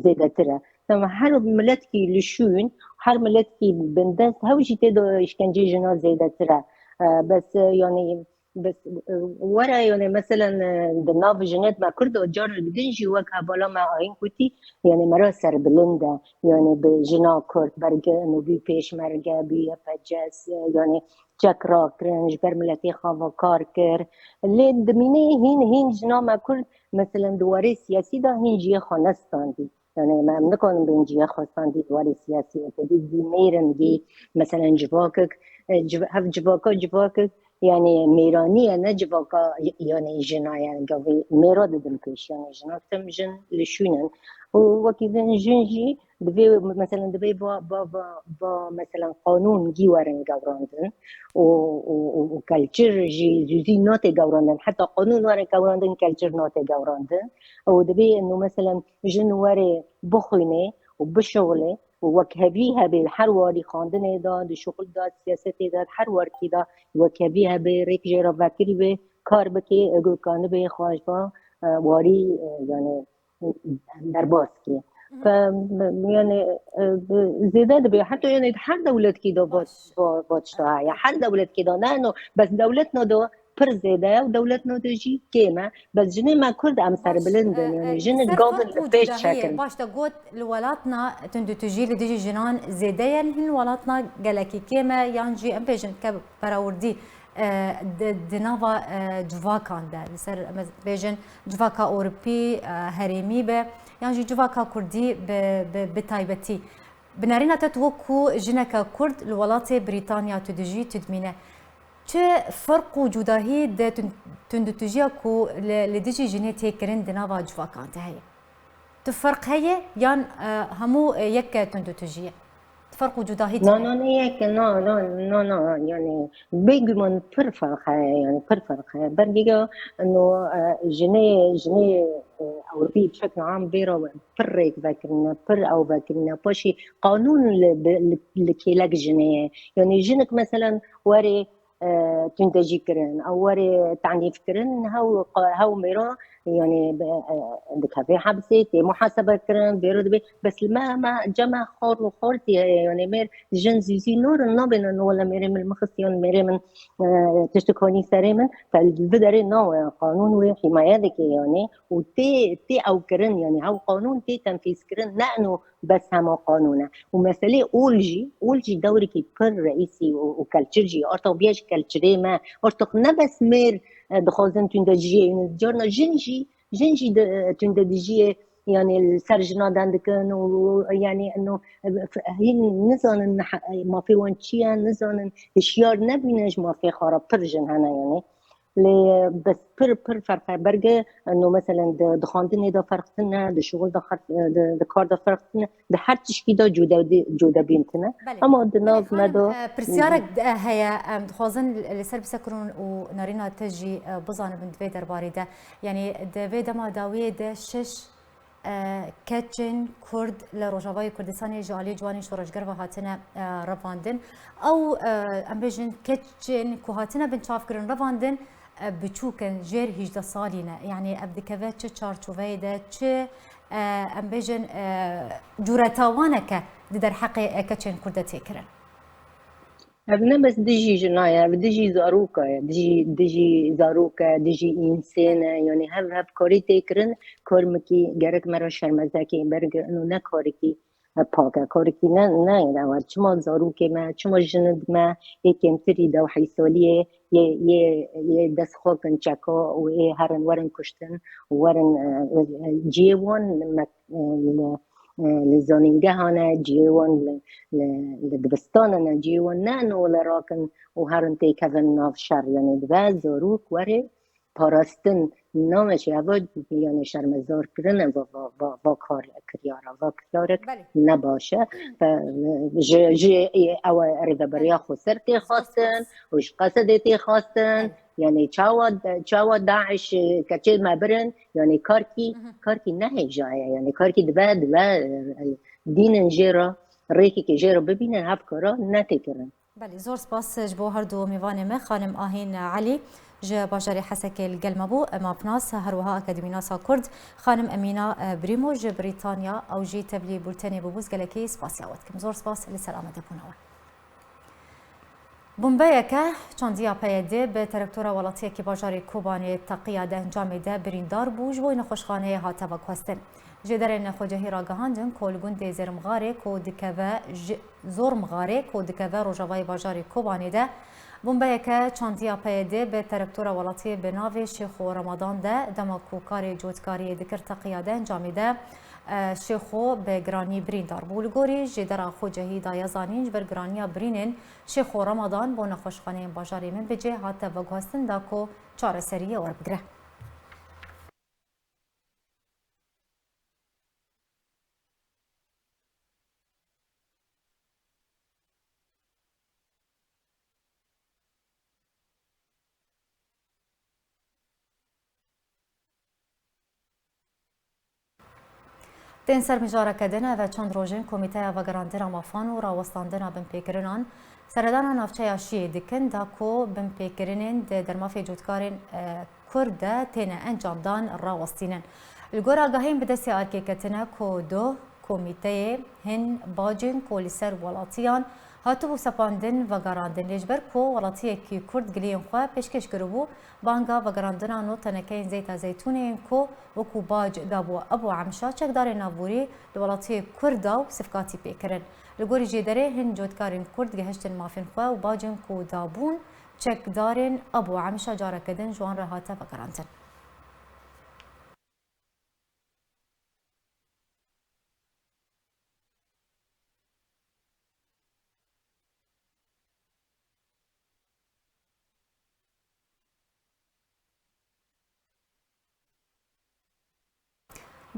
zêdetir e. Tamam, her miletkî li şûn, her miletkî bindest, hew jî tê de îşkencê jina zêdetir e. E, bes, e, yanî, bes, e, were, yanî, meselen, e, di nav jinet me Kurd û carek din jî wek hevala me Ayîn kutî, yanî, me re serbilind e. Yanî, bi jina Kurd, berge, nû bî pêşmerge, bî Y P G, e, yanî, çek rakirin, ji ber miletê xwe ve kar kir. Lê dimînê hîn, hîn jina me Kurd, meselen, di warê siyasî de hîn cihê xwe nestandî. Yanî, me em nikarin bên cihê xwe standî di warê siyasî. Te dî, dî mêr in, dî, meselen, civakek, e, civ-, hev civaka, civakek, yanî, mêranî ye, ne civaka, y-, yanî, jina ye. Gavê mêra didin pêş, yanî, jina tim jin li şûn in. Û wekî din jin jî divê, meselen, divê va, va, va, va, meselen, qanûn gî werin gewrandin û, û, û, û kelçir jî zûzî nate gewrandin. Heta qanûn werin gewrandin, kelçir nate gewrandin. Û divê, û, meselen, jin were bixwîne û bişixule û wekhevî hebe, her warî xwendinê de, di şixul de, siyasetê de, her warkî de wekhevî hebe, rêk jê re vekirî be, kar bike, ego kanibe xwe ji va, e, warî, e, yanî, derbas kî. Fe, yani, e, zêde dibe. Heta yani her dewletkî de va-, va-, va tişta heye. Her dewletkî de. Ne, no, bes dewlet no de pir zêde ye û dewlet no de jî kêm e. Bes jinê me Kurd em serbilind in. Yani jinik gavin li pêş çekin. Baş te got, li welatna tundutujî li dijî jinan zêde ye, hin welatna gelekî kêm e, yan jî em bêjin ke berawurdî, e, di, di nava, e, civakan de, li ser, em bêjin, civaka Ewropî, e, herêmî be, yan jî civaka Kurdî bi, bi, bi taybetî. Bi nerîna te tu wekû jineke Kurd li welatê Brîtanya tu dijî, tu dimîne. Çi ferq û cudahî di tun-, tundûtijiya ku li, li dijî jinê tê kirin di nava civakan de heye? Tu ferq heye yan, e, hemû, e, yek tundûtijî ye? Ferq û cudahî tune? Na, na, ne yek, na, na, na, na, yani bêguman pir ferq heye, yani pir ferq heye. Bergê no, e, jinê, jinê, e, Ewropî çek niha vê re pir rêk vekirine, pir ew vekirine. Paşî qanûn li, li, li kêlek jinê ye. Yani jinik meselen were, e, tundejî kirin, ew were tenîf kirin, hew, hew mêra, yani, e, dikeve hepsê, tê muhasebe kirin, vê re dibe. Bes li me, me, cem me xor û xortî heye, yani mêr jin zî zî norin nabênin, wele mêrê min li min xist, yan mêrê min, e, tiştik hanî serê min, te li vê derê nawe, qanûn wê hîmaye dike, yani, û tê, tê ew kirin, yani, hew qanûn tê tenfîz kirin, ne eno bes hema qanûn e. Û meselê ol jî, ol jî dewrekî pir reîsî û, û kelçir jî, arta biya ji kelçirê me, arta ne bes mêr, e, dixwazin tundeciyê, carna jin jî Jin jî di, tundedijiyê, yanî li ser jinan den dikin û, yanî, ino, hîn nizanin niha-, mafê wan çi ye, nizanin, hişyar nebûne ji mafê xwe re, pir jin hene, yanî. Lê bes pir, pir ferq e. Berge, ino, meselen, di, di xwendinê de ferq tune, di şixul de xer-, di, di kar de ferq tune, di her tişkî de cude-, cudebîn tune. Belê. Ama di Belê, nav me xanim, de e, pirsyarek, e, heye, em dixwazin li ser bisekirin û narîna te jî, e, bizanibin di vê derbarê de. Yanî di vê dema dawiyê de şeş, e, keçên Kurd li Rojavayê Kurdistanê ji aliyê ciwanên şoreşger ve hatine, e, revandin. Ew, e, em bêjin keçên ku hatine binçavkirin, revandin, e, biçûk in, jêr hîjdeh salî ne. Yanî ev dikeve çi çarçoveyê de, çi, e, em bêjin, e, cûretawanek e di derheqê, e, keçên Kurd de tê kirin? Ev ne bes dijî jina ye, ev dijî zaroka ye, dijî, dijî zarok e, dijî însên e. Yanî hev, hev karî tê kirin, kar mikî gerek me re şermezekê berge, ino ne karekî pak e, karekî ne, ne, ne, çima zarokê me, çima jinik me ê kêmtirî dewhî saliyê yê, yê, yê dest xwe kin çeka û ê herin werin kuştin û werin, e, e, ciyê wan me, e, li, e, li zanîngehan e, ciyê wan li, li, li dibistanan e, ciyê wan ne ino li rakin û herin têkevin nav şer. Yanî dibe zarok were parastin, nameşê eva, yanî şermezar kirin, va, va, va, va kar kiryara, va kiryarek Belê. ne baş e. Fe, ji, ji ew rêveberiya xweser tê xwestin û ji Qesedê tê xwestin. Belê. Yanî çawa, çawa DAIŞ keçê me birin, yanî karkî, Mhm. karkî ne hêja ye, yanî karkî dibe, dibe, e, dînin jê re, rêkekê jê re bibînin, hev kara ne tê kirin. Belê, zor spas ji bo her du mêvanê me. Xanim Ahîn Elî ji bajarê Hesekê li gel me bû. Mafnas, her wiha akademînasa Kurd, xanim Emîna, e, Brîmo ji Brîtanya, ew jî tevlî bultenê bûbû, ez gelekî spasiya we dikim. Zor spas li ser amadebûna we. Bombeyeke çandiya P Y D bi terektora welatiyekî bajarê Kobanê teqiya di encamê de birîndar bû, ji bo nexweşxaneyê hate veguhestin. Jêderên xwecihî ragihandin ku li gundê Zêrmixarê ku dikeve ji, Zormixarê ku dikeve rojavayê bajarê Kobanê de, bombeyeke çandiya P Y D bi terektora welatiyê bi navê Şêxo Remadan de, dema ku karê cotkariyê dikir, teqiya di encamê de, e, Şêxo bi giranî birîndar bû. Li gorî jêdera xwecihî daye zanîn, ji ber giraniya birînên Şêxo Remadan bo nexweşxaneyên bajarê Minbicê hate veguhestin da ku çareseriyê werbigire. Tên ser mijareke din, ev e çend roj in Komîteya Vegerandina Mafan û Rawestandina Binpêkirinan seredana navçeya Şiyê dikin, da ku binpêkirinên di dermafê cotkarên, e, Kurd de têne encamdan rawestînin. Li gor agahiyên bi destê erkê ketine ku doh, komîteyê, hin bacên ku li ser welatiyan hatibû sepandin vegerandin. Lê ji ber ku welatiyekî Kurd giliyên xwe pêşkêş kiribû, banga vegerandina nod tenekeyên zeyta zeytûnê yên ku wekû bac dabû Ebû Emşa, çekdarên navborî li welatiyê Kurd da û sifkatî pê kirin. Li gorî jêderê, hin cotkarên Kurd gihiştin mafên xwe û bacên ku dabûn çekdarên Ebû Emşa careke din ji wan re hate vegerandin.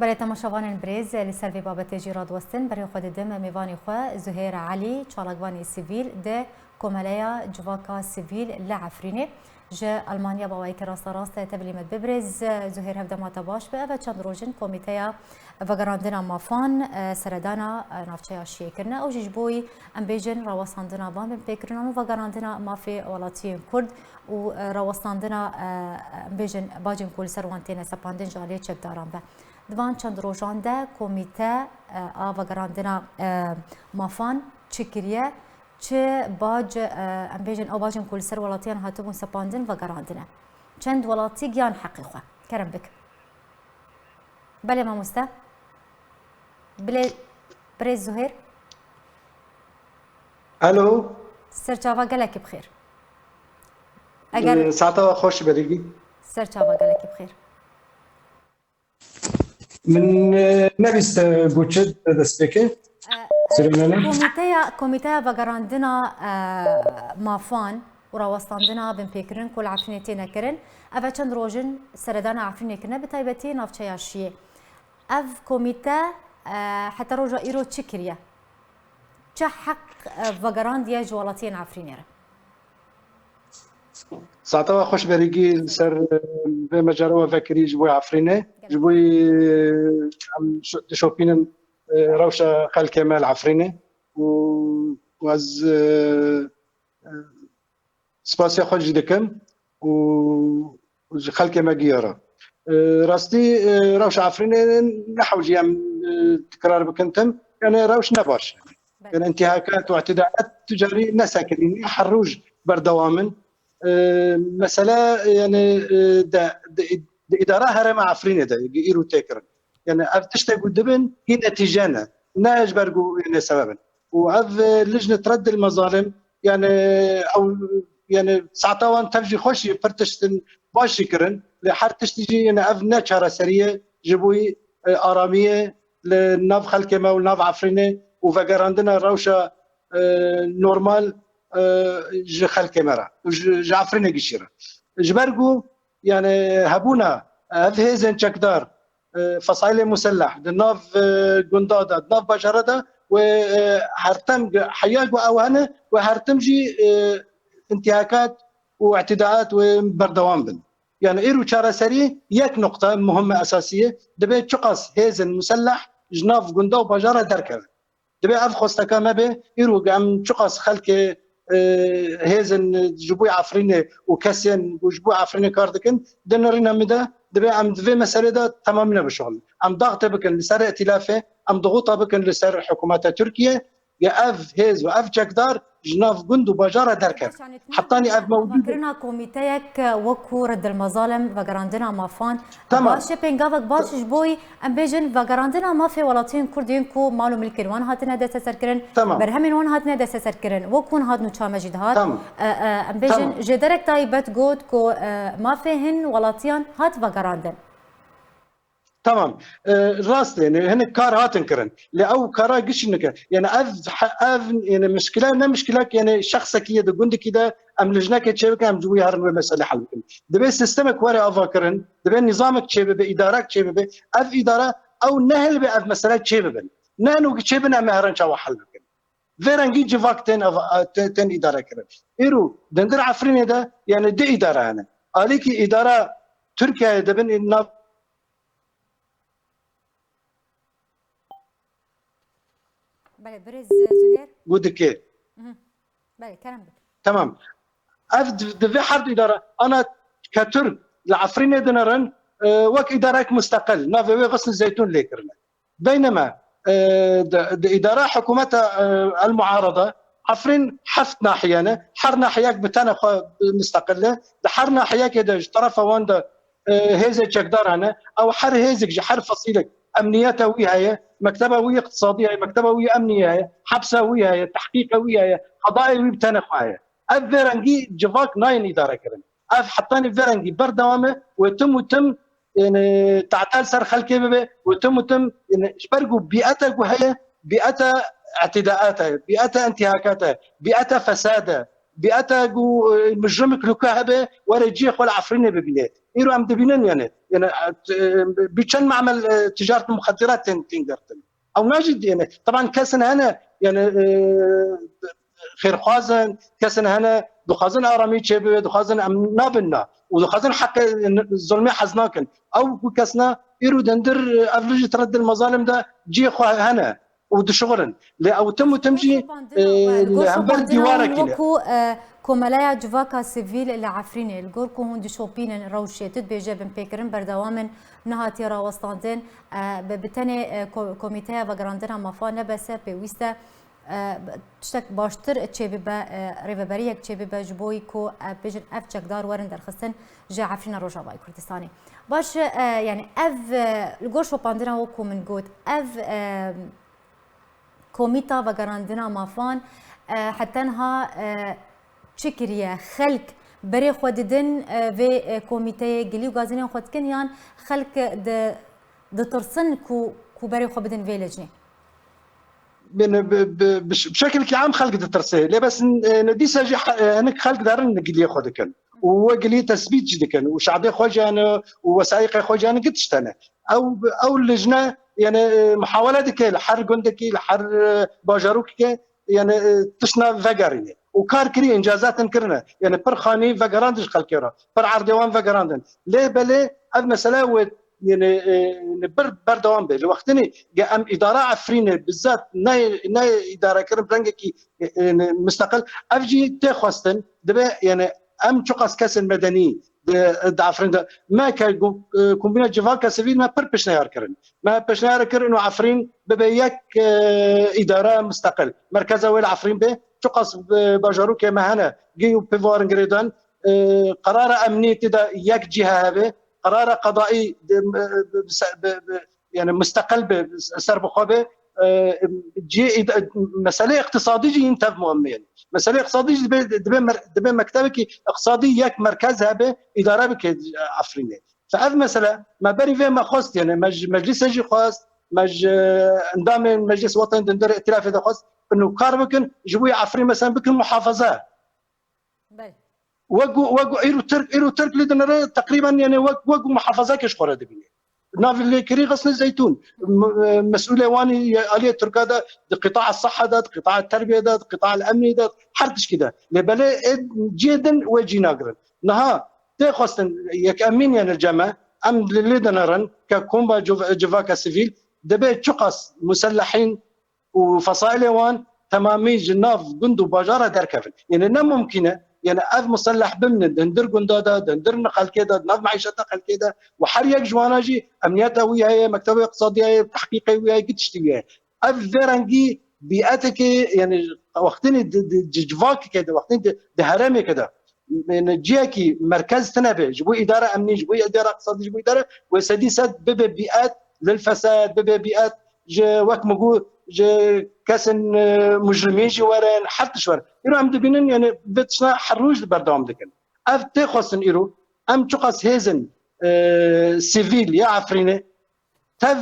Belê, temaşevanên birêz, li ser vê babetê jî radiwestin, berê xwe didim mêvanê xwe Zuhêr Elî, çalakvanê sivîl di Komeleya Civaka Sivîl li Efrînê. Ji Elmanya bi awayekî rasterast tevlî me dibe. Birêz Zuhêr, hevdema te baş be. Ev e çend roj in Komîteya Vegerandina Mafan, e, seredana, e, navçeya Şiyê kirine. Ew jî ji bo, em bêjin, rawestandina van binpêkirinan û vegerandina mafê welatiyên Kurd û, e, rawestandina, e, em bêjin, bacên ku li ser wan têne sepandin ji aliyê çekdaran be. Di van çend rojan de Komîte, e, a Vegerandina, e, Mafan çi kiriye? Çi bac, e, em bêjin, ew bacên ku li ser welatiyan hatibûn sepandin vegerandine? Çend welatî gihan heqê xwe? Kerem bik. Belê mamoste. Bilê, birêz Zuhêr. Alo. Serçava gelekî bi xêr. Eger Ee, saeta we xweş be, Dilgîn. Serçava gelekî bi xêr. Min e, nevîst e, goçe destpêkê. Sirênene. Komîteya, Komîteya Vegerandina e, Mafan û Rawestandina Binpêkirin ku li Efrînê têne kirin, ev e çend roj in seredana Efrînê kirine, bi taybetî navçeya Şiyê. Ev komîte e, heta roja îro çi kiriye? Çi heq e, vegerandiye ji welatiyên Efrînê re? Saeta we xweş berîgî li ser e, vê mecera we vekirî ji bo Efrînê, ji bo e, em şo- dişopînin e, rewşa xelkê me li Efrînê û û ez e, e, spasiya xwe jî dikim û û ji xelkê me giya re. E, Rastî e, rewşa Efrînê ne hewcî em e, tikrar bikin tim, yani rewş ne baş. Yani intîhakat û îtidaat tu carî nesekinî, her roj berdewam in. E, Mesele yani e, de, de, de îdara herêma Efrînê de îro tê kirin. Yani ev tiştek ku dibin hî netîce ne. Ne ji ber ku yani sebeb in. Û ev e, lijnet reddil mezalim yani ew yani saeta wan tev jî xweş jî pir tiştin baş jî kirin. Lê her tiştî jî yani ev ne çareserî ye ji bo e, aramiyê li nav xelkê me û nav Efrînê û vegerandina rewşa e, normal e, ji xelkê me re û ji, ji Efrînê gişî re. Ji ber ku yani hebûna ev hêzên çekdar e, fesaîlê muselleh di nav e, gunda de, di nav bajara de wê e, hertem gi- heya ku ew hene wê hertim jî e, intîhakat û îtidaat wê berdewam bin. Yani îro çareserî yek nuqta muhim e esasî ye. Dibe çiqas hêzên muselleh ji nav gunda û bajara derkevin. Dibe ev xwesteka me be, îro em çiqas xelkê e, hêzên ji bo Efrînê û kesên ku ji bo Efrînê kar dikin, di nirîna min de dibe em di vê meselê de temamî ne bişuxulin. Em daxtê bikin li ser îtîlafê, em dixuta bikin li ser hikûmeta Tirkiye, ya ev hêz û ev çekdar ji nav gund û bajara derkevin. Hetanî ev mewdû kirina komîteyek wekû reddil mezalim vegerandina mafan. Tamam. Baş e, pêngavek baş ji bo em bêjin vegerandina mafê welatiyên Kurd yên ku mal û milkên wan hatine desteserkirin, Tamam. berhemên wan hatine desteserkirin, wek hûn hatin û çav me jî dihat. Tamam. E, e, em bêjin Tamam. ji derek taybet got ku e, mafê hin welatiyan hat vegerandin. Tamam. E, rast e, yani hinek kar hatin kirin. Lê ew kara gişî nike. Yani ev, ev yani mişkile ne mişkilek yani şexsekî ye di gundikî de em lijnekê çêbikin em ji wî herin wê mesele hel bikin. Dibe sistemek were ava kirin, dibe nizamek çêbibe, îdarek çêbibe. Ev îdare ew nehêlibe ev mesele çêbibin. Ne heno ki çêbin em ê herin çawa hel bikin. Vê rengî civak tên, ava- tên, tên îdare kirin. Îro dindir Efrînê de yani di îdare hene. Alîkî îdara Tirkiyeyê dibin nav Belê, birêz Zuhêr. Gu dikê. Belê, kerem bik. Tamam. Ev di- divê her du îdara. Ana ke Tirk li Efrînê dinerin e, wek îdarek musteqil. Navê wê Xisn Zeytûn lê kirine. Beynema e, di, di îdara hikûmeta e, el muarada Efrîn heft nahiye ne. Her nahiyek bi tenê xwe musteqil e. Di her nahiyekê de ji terefa wan de e, hêzê çekdar hene. Ew her hêzik ji her fesilek emniyeta wî heye, mekteba wî îqtisadî heye, mekteba wî emnî heye, hepsa wî heye, tehqîqa wî heye, qedayê wî bi tenê xwe heye. Ev vê rengî civak nayên îdare kirin. Ev hetanî vê rengî berdewam e, wê tim û tim yani, te'tel ser xelkê bibe, wê tim û tim yani, ji ber ku bîeta ku heye, bîeta îtidaat e, bîeta intîhakat e, bîeta fesad e, bîeta ku e, mijrimik li ku hebe were cihê xwe li Efrînê bibîne. Îro em dibînin yani. Yani e, bi çend mamel e, ticaret muxeddirat tên tên girtin. Ew najî yani. Taban kesin hene yani e, xêrxwazin, kesin hene dixwazin aramî çêbibe, dixwazin em nabin na û dixwazin heqê zulmê hez nakin. Ew ku kesna îro dendir ev li ji tereddil mezalim de cihê xwe hene. û dişuxulin. Lê ew tim û tim jî li hember dîwarekî ne. Wekû Komeleya Civaka Sivîl li Efrînê, li gor ku hûn dişopînin rewşê, tu dibêje binpêkirin berdewam in, nehatiye rawestandin, bi tenê Komîteya Vegerandina Mafan ne bes e, pêwîst e tiştek baştir çêbibe, rêveberiyek çêbibe ji bo ku bêjin ev çekdar werin derxistin ji Efrîna Rojavayê Kurdistanê. Baş e, yani ev li gor şopandina wekû min got, ev Komîta Vegerandina Mafan e, heta niha e, çi kiriye? Xelk berê xwe didin e, vê e, komîteyê, gilî û gazinên xwe dikin yan xelk di Ditirsin ku, ku berê xwe bidin vê lecnê? Bi, bi, bi, bi şekilkî am xelk ditirse. Lê bes, e, ne dîsa jî he-, e, hinek xelk derin giliyê xwe dikin. Û we gilî tesbît jî dikin. Û şadê xwe jî hene, û wesayîqê xwe jî hene, gitiştene. Ew, ew lijne, yani, e, muhawele dike li her gundekî, li her, e, bajarokê, yani, e, tiştna vegerîne. Û kar kirî, încazatin kirine. Yani, pir xanî vegerandin ji xelkê re. Pir erdê wan vegerandin. Lê belê ev mesele wê, yani, e, yani, bir berdewam be. Li wextinê ge em îdara Efrînê bi zat ne, ne îdare kirin bi rengekî, e, e, misteqil. Ev jî tê xwestin. Dibe, yani, em çiqas kesên medenî di, di Efrîn de. Me ke gu-, e, kombîna civaka sivîl me pir pêşniyar kirin. Me pêşniyar kir û Efrîn bibe yek, e, îdare misteqil. Merkeza wê li Efrîn be, çiqas, e, bajarokê me hene, gê û pivarin girêdan, e, qerara emnî tê de yek cîhe hebe, qerara qedaî de, e, bi, bi, bi, bi, yani misteqil be, serbixwe be, e, cihê îd-, meselê iqtisadî jî yîn tev muhim e. Meselê iqtisadî jî dibe, dibe mer-, dibe mektebekî iqtisadî yek merkez hebe, îdare bike, e, Efrînê. Fe ev mesele, me berî vê me xwest, yani me ji meclîsê jî xwest, me ji endamên Meclis Wetanî di hundir îtilafê de xwest, inu kar bikin, ji bo Efrîn mesela bikin muhafaza. Belê. Wek, wek îro Tirk, îro Tirk li dinere teqrîben, yani wek, wek muhafazakê ji xwe re dibîne. Navê lêkirî Xisnê Zeytûn, m-, e, mesûlê wan ê aliyê Tirka de, di qîtaa siha de, di qîtaa terbiyê de, di qîtaa emnî de, her tişkî de. Lê belê ê cihê din wê cî nagirin. Niha tê xwestin yek emîn, yani ceme, em li lê dinerin ke komba civ-, civaka sivîl dibe çiqas muselehîn û fesailê wan temamî ji nav gund û bajara derkevin. Yani ne mumkîn e. Yani ev museleh bimnin di hundir gunda de, di hundir xelkê de, di nav meîşeta xelkê de û her yek ji wana jî emniyeta wî heye, mekteba îqtisadî heye, tehqîqê wî heye, gi tiştî wî heye. Ev vê rengî bîetekê, yani wextinê di, di, di civakekê de, wextinê di, di herêmekê de, yani ciyekî merkez tine be, ji bo îdara emnî, ji bo îdara îqtisadî, ji bo îdara, wê sedî sed bibe bîet lil fesad, bibe bîet ji, wek min got, ji kesên, e, mujrimîn jî werin, her tişt werin. Îro em dibînin, yani vê tiştna her roj berdewam dikin. Ev tê xwestin îro, em çiqas hêzin, e, sivîl ya Efrînê tev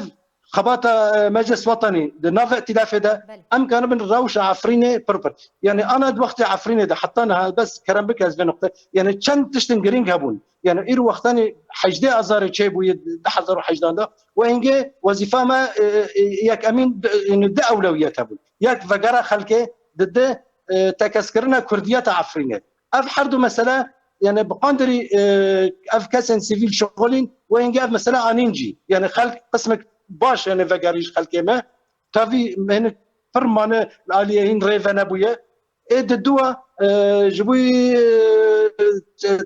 xebata, e, Meclis Wetanî di nav îtilafê de, Belê. Em kanibin rewşa Efrînê pir pir. Yani ana di wextê Efrînê de heta niha, bes kerem bike ez vê nuqte. Yani çend tiştin girîng hebûn. Yani îro wextanî hejdê Azarê çêbûye, du hezar û hejdan de. Û hingê wezîfa me, e, e, yek emîn di, yani di ewlewiyet hebûn. Yek vegera xelkê, di di, e, tekeskirina kurdiyeta Efrînê. Ev her du mesele, yani bi qandirî, e, ev kesên sivîl şixulîn û hingê ev mesele anîn cî. Yani xelk qismek baş, yani vegerî ji xelkê me. Tevî hinek pir mane li aliyê hîn rê venebûye. Ê di dua, e, ji bo, e, te-,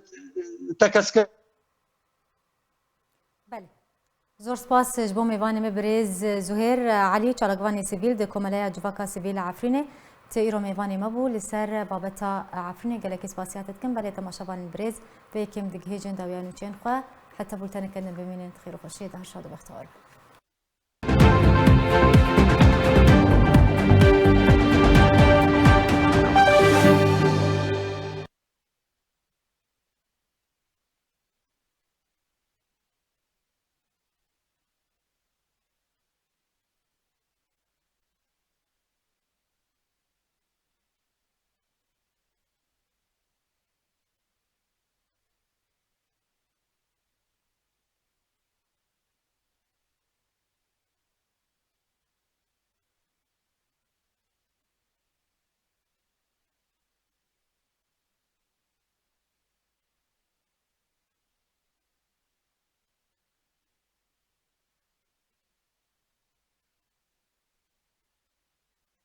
tekeskir. Belê. Zor spas ji bo mêvanê me birêz Zuhêr Elî, çalakvanê sivîl di Komeleya Civaka Sivîl a Efrînê. Tu îro mêvanê me bû li ser babeta Efrînê. Gelekî spasiya te dikim. Belê temaşevanên birêz, vê yekê em digihêjin dawiya nûçeyên xwe. Heta bulteneke din bimînin, di xêr û xweşiyê de, her şad û bextewar bin.